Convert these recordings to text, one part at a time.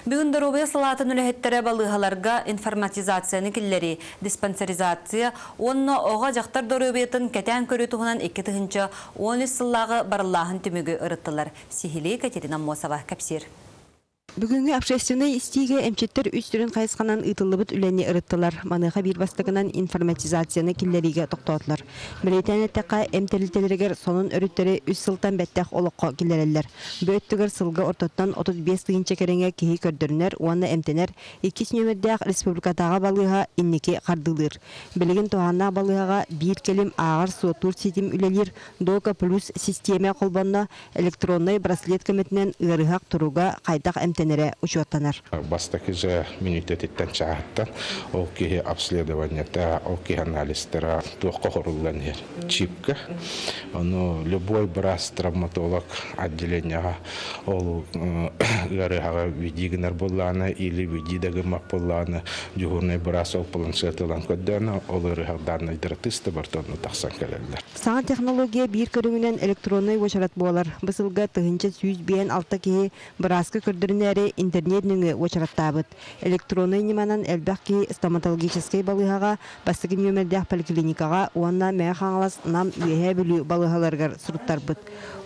Бүгүн доруобуйа салаатын үлэһиттэрэ балыыһаларга информатизацияны киллэрии, диспансеризация уонна оҕо-дьахтар доруобуйатын кэтээн көрүү туһунан 2013 сыллааҕы барыллааһын түмүгү ырыттылар. Сиһилии Катерина Аммосова кэпсиир. Бүгүҥҥү общественнай истиигэ эмчиттэр үс сүрүн хайысханан ыытыллыбыт үлэни ырыттылар. Маныаха биир бастакынан информатизацияны киллэриигэ тохтоотулар. Бэлиэтээн эттэххэ, эм тэрилтэлэригэр сонун өрүттэри үс сылтан бэттэх олоххо киллэрэллэр. Бу өттүгэр сылга ортоттон 35 тыһыынча кэриҥэ киһи көрдөрүнэр уонна эмтэнэр иккис нүөмэрдээх республикатааҕы балыыһа инники хардыылыыр. Билигин туһааннаах балыыһаҕа биир кэлим ааҕар-суоттуур ситим үлэлиир Дока плюс систиэмэ холбонно, электроннай браслет көмөтүнэн ыарыһах туруга хайдах эмтэнэрэ учуоттанар. Бастакы же мүнүүтэтиттэн чааһыттан ол киһи обследованиета, ол киһи анализтара туохха хоруллан иһэр чипка. Ону любой быраас травматолог отделениеҕа ол ыарыһаҕа види гынар буоллаҕына или види да гыммат буоллаҕына дьуһуурунай быраас ол планшет ылан көрдөөнө ол ыарыһах дааннайдара тыста барыта онно тахсан кэлэллэр. Саҥа технология биир көрүҥүнэн электроннай уочарат буолар. Бу сылга 1156 киһи бырааска көрдөрүнээри интернет нөҥүө уочараттаабыт. Электроннай ньыманан элбэх киһи стоматологическай балыыһаҕа, бастакы нүөмэрдээх поликлиникаҕа уонна Мэҥэ Хаҥалас, Нам, Үөһээ Бүлүү балыыһаларыгар суруттарбыт.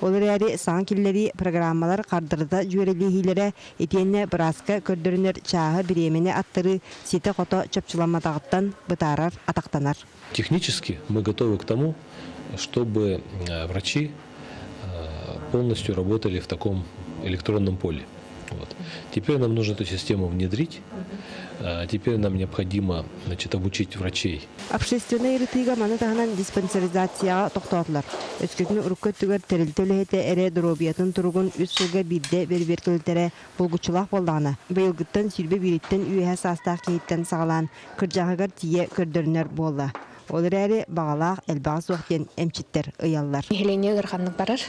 Ол эрээри саҥа киллэрии программалар хардарыта дьүөрэлиһиилэрэ итиэннэ бырааска көрдөрүнэр чааһы бириэмэни аттарыы ситэ-хото чопчуламматаҕыттан бытаарар, атахтанар. Технически мы готовы к тому, чтобы врачи полностью работали в таком электронном поле. Вот. Теперь нам нужно эту систему внедрить. Теперь нам необходимо, значит, обучить врачей. Общественнай ырытыыга маны таһынан диспансеризацияҕа тохтоотулар. Өскөтүн урукку өттүгэр тэрилтэ үлэһитэ эрэ доруобуйатын туругун үс сылга биирдэ бэрэбиэркэлэтэрэ булгуччулаах буоллаҕына, быйылгыттан 21-тэн үөһэ саастаах киһиттэн саҕалаан кырдьаҕаһыгар тиийэ көрдөрүнэр буолла. Ол эрээри баҕалаах элбэҕэ суох диэн эмчиттэр ыйаллар. Нэһилиэнньэ ыараханнык барар.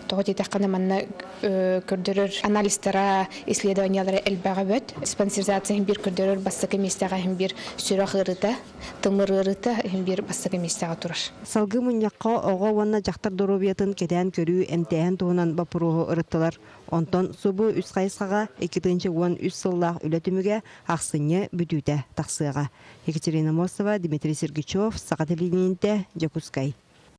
Тоҕо диэтэххинэ манна көрдөрөр анализтара, исследованиялара элбэҕэ бөт. Диспансеризация иһин биир көрдөрөр бастакы миэстэҕэ иһин биир сүрэх ыарыыта, тымыр ыарыыта иһин биир бастакы миэстэҕэ турар. Салгыы мунньахха оҕо уонна дьахтар доруобуйатын кэтээн көрүү, эмтээһин туһунан боппуруоһу ырыттылар. Онтон субу үс хайысхаҕа 2013 сыллаах үлэ түмүгэ ахсынньы бүтүүтэ тахсыаҕа. Екатерина Мосова, Дмитрий Сергучев, Саха телевидениетэ, Дьокуускай.